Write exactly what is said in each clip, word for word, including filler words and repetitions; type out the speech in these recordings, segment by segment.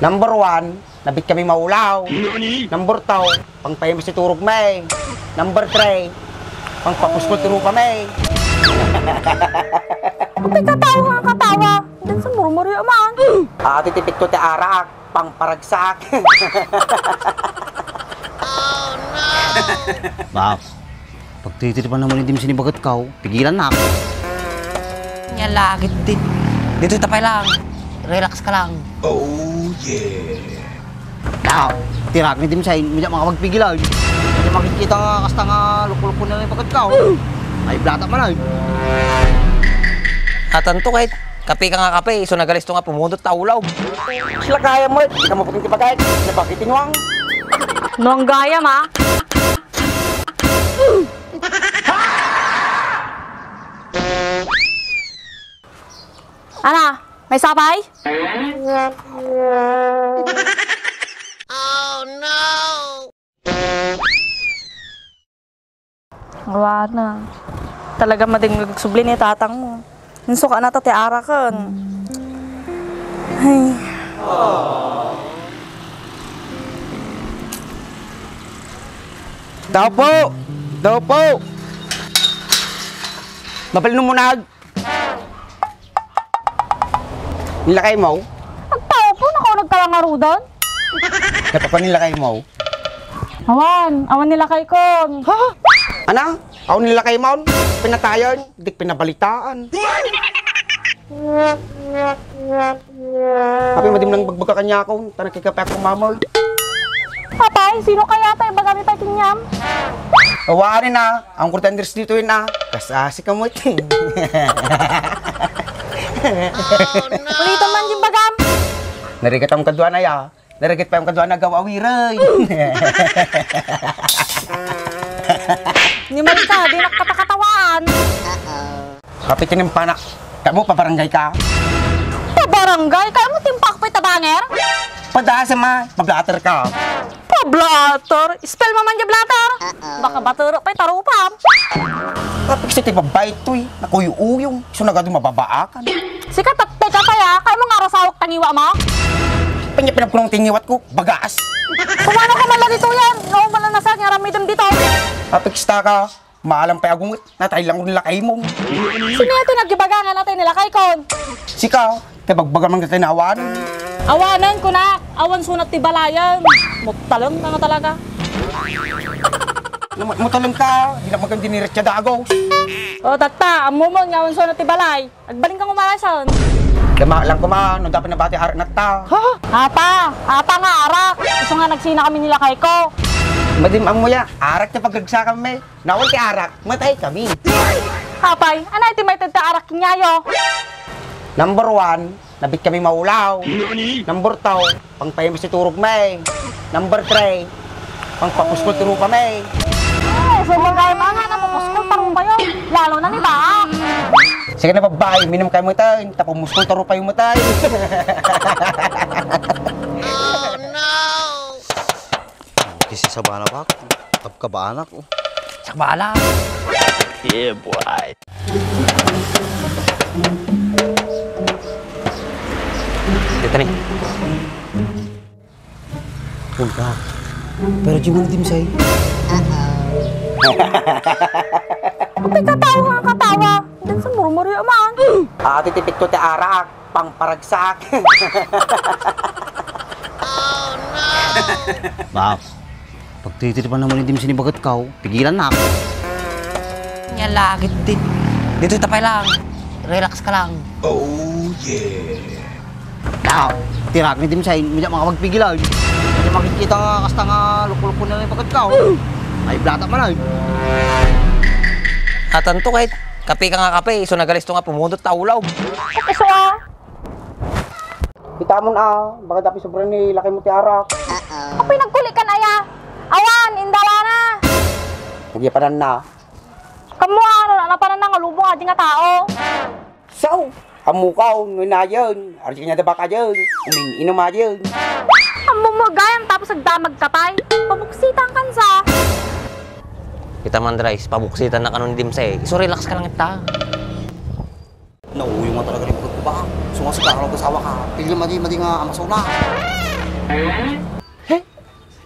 Number one, nabit kami maulaw. Number two, pangpaimas ti turog mi. Number three, pangpapuskol ti rupa mi. Apay katawa nga katawa. Diyan sa murmuri aman. Ah, ti tipikto ti arak, pangparagsak. Bak, pagtitiripan naman ni Dimsay ni bagat kaw, pigilan na. Nya lagi, di, dito tapay lang. Relax ka lang. Oh, yeah. Daw, tirak ni Dimsay, medyo makapagpigilan. Medyo makikita nga kasta nga luko-luko na yung bagat kaw. Ay, blata man ay. Atan to kahit kape ka nga kape, isu nagalisto nga pumudot ta ulaw. Sila kaya mo, di ka maputing ti bagay, nabagay ti nuang. Nuang gayam, ah. Ana, may sapay? Awana. Talaga madingag subli ni tatang mo. Insuka na ta ti araken. Ay. Tao po! Tao po! Mapalno mo nag- Nilakay mo? Agtao po, nakaunag ka lang arudan. Napapa nilakay mo? Awan, awan nilakay kon. Ha? Ana? Awan nilakay mo? Pinatayan? Di pinabalitaan. Apay, madi man lang ibagbaga kaniak, ta nakikape ako mamor. Apay, sino kaya ta? Ibagam pay kaniam. Awanen na, ang kurta Andres ditoy na. Kasasi ka mo, ting. Ulitan man din bagam. Narigat ang kadwa na ya. Narigat pa yung kadwa na gawa awiray. Ni Malika, di nakkatakatawaan. Kapit yung panak. Kamu, pabarangay ka? Pabarangay? Kaya mo timpak pa itabanger? Padasa ma, pablatter ka. Pablatter? Spell mo man yung blatter? Baka batero pa itarupam. Kapit sa tipabay ito eh. Nakuyo-uyong. Isu nagadu mababaakan. Sika tattay ka pa ya. Kaya mo nga rasawak tangiwa mo? Panya pinagkulong tingiwat ko. Bagas. Kumano ka man lagi to yan? No, malanasag nga ramidem dito. Kapit ka. Maalam pay agunget, natay lang kun lakay mo. Sino ito naggibaga nga natay ni lakay kon? Sika, kay bagbaga man kita awan. Awanen, kunak, awan sunat ti balayen. Mutaleng ka nga talaga. Namat mutaleng ka, di na magandang diniretsa dagos. O, tatta, ammo mo nga awan sunat ti balay. Agbalin kang umalasan. Dama lang kuma, no dapat nabati arak natta. Ha? Apa, apa nga arak. Isu nga nagsina kami ni lakay ko. Madim ammo ya, arak ti pagragsa kami. Nawan ti arak, matay kami. Apay, anay ti maited ti arak kenyayo? Number one, nabit kami maulaw. Number two, pangpaimas ti turog mi. Number three, pangpapuskol ti rupa mi. Ay, sumagay mga napupuskol ti rupa yo. Lalo na ni ba? Sige na, babae, minum kayo mo tayo. Tapumuskol ti rupa yo mo tayo. Kisi sabana ba? Tabka ba anak? Oh. Sakbala. Yeah, boy. Dito ni. Punta. Pero di mo na dimsay. Apay katawa nga katawa. Diyan sa murmuri aman. Ah, titipik to ti arak. Pangparagsak. Bak, pagtitiripan naman ni Dimsay ni bagat kaw, pigilan na. Nya lagi, di, dito tapay lang. Relax ka lang. Oh, yeah. Daw, tirak ni Dimsay, medyo makapagpigilan. Medyo makikita nga kasta nga luko-luko na yung bagat kaw. Ay, blata man ay. Atan to kahit kape ka nga kape, isu nagalisto nga pumudot ta ulaw. Isu, ah. Kita mo na, baka dapat sobra ni lakay mo ti arak. Apay nagkulikan aya. Awan, indala na. Nagyapanan na. Kamu ano na, napanan na nga lubong adi nga tao. Sao, amukaw, no inayon, ardi kanya da baka dyan, umin-inom ayon. Ammo mo gayam tapos agdamag ka pay. Pabuksitan kan sa. Kita man, Drais, pabuksitan na kanon dimse. Isu relax ka lang ita. Nauyo nga talaga ni Pagod ko ba? Sunga si Carlo, asawa ka. Pili madi, madi nga amasona. He?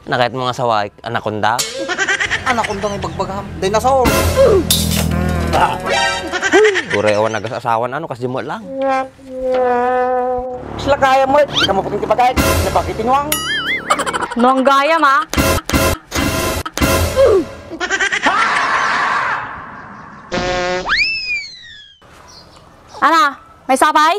Nakayat mo nga sawaik, anaconda? Anaconda nga ibagbagam. Dinosaur. Uray awan agas-asawan, ano, kas di mo lang. Sila kaya mo, di ka maputing ti bagay. Napakitinuang. Nuang gayam, ah. Ana, may sapay?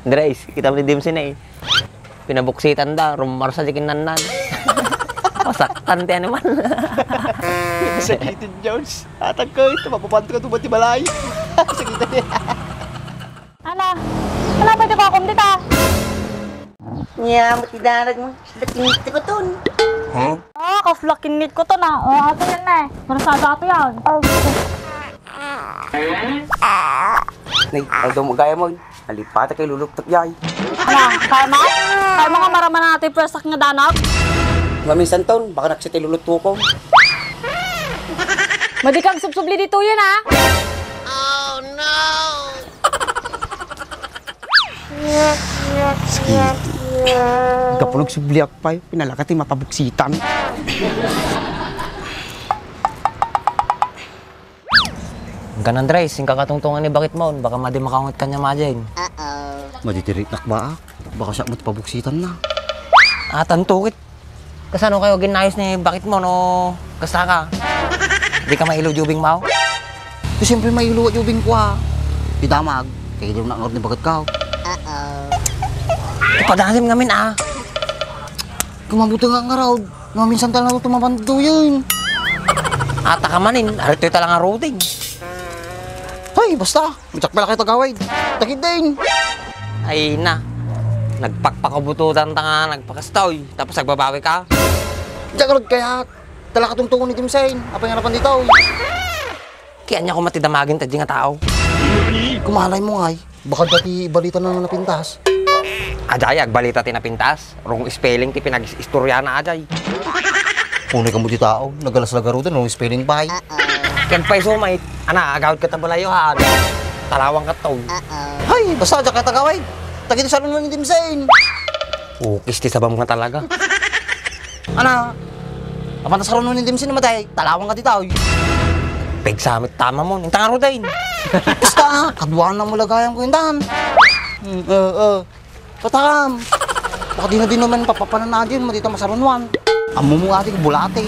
Andres, kita mo ni Dimsy na eh. Pinabuksitan da, rumarsa di kinannan. Masaktan ti animal. Sakitin, George. Atag ka, ito, mapapanto ka tuba ti balay. Sakitin. Ana, ala pwede ko akum dita? Niya, matidarag mo. Laking ito ko ton. Ah, kas laking nit ko ton, ah. Oh, ato yan na eh. Parasada ato yan. Nay, aldaw mo gaya mo. Alipata kay luluktok yay. Ala, kaya mo? Kaya mo nga maraman natin pwesak nga danag? Maminsan ton, baka naksitay lulutokon. Madi kang subsubli dito yun, ah. Sige. Kapunog subliak pay, pinalaka ti mapabuksitan. Kan Andres, inka katungtungan ni bakit mo, baka madi makaunget kanya majen. Maditirik nak ba? Baka siya mo ti pabuksitan na. Atan tukit. Kasano kayo ginayos ni bakit mo no kasta ka? Di ka mailo jubing mo? Di siyempre mailo jubing ko ah. Di damag, kaya di mo na ni bakit ka. Ipadasim ngamin ah. Kumabuti nga nga raw, maminsan talaga tumabanto yun. Ata ka manin, arito yung talaga routine. Hoy, basta, Diak pala kayo tagawid. Takid din. Ay na. Nagpakpakabututan ta nga nagpakastoy. Tapos nagbabawi ka? Diak rod kaya. Talakatungtungan ni Dimsen. Apay nga napan dito? Kaya niya kumati damagin ta di nga tao. Kumalay mo ngay. Baka dati balita na napintas. Ajay, agbalita ti napintas. Wrong spelling ti pinag-istorya na ajay. Punay ka mo ti tao, nagalas-lagarudan, wrong spelling pay. Kag pay sumay, ana, agawid ka ta balayo ha. Talawang ka to. Hay, basta diak ka tagaway. Tagiti salunan ni Dimsen. Ukis ti sabam nga talaga. Ana, apan ta salunan ni Dimsen matay, talawang ka ti tao. Pegsamit tama mo, intang arudain. Basta, kaduaan na mo lagayam ko indan. Hmm, eh, eh. Patakam! Baka di na din naman papapanan na din, madita masarunuan. Amo mo ati, bulate.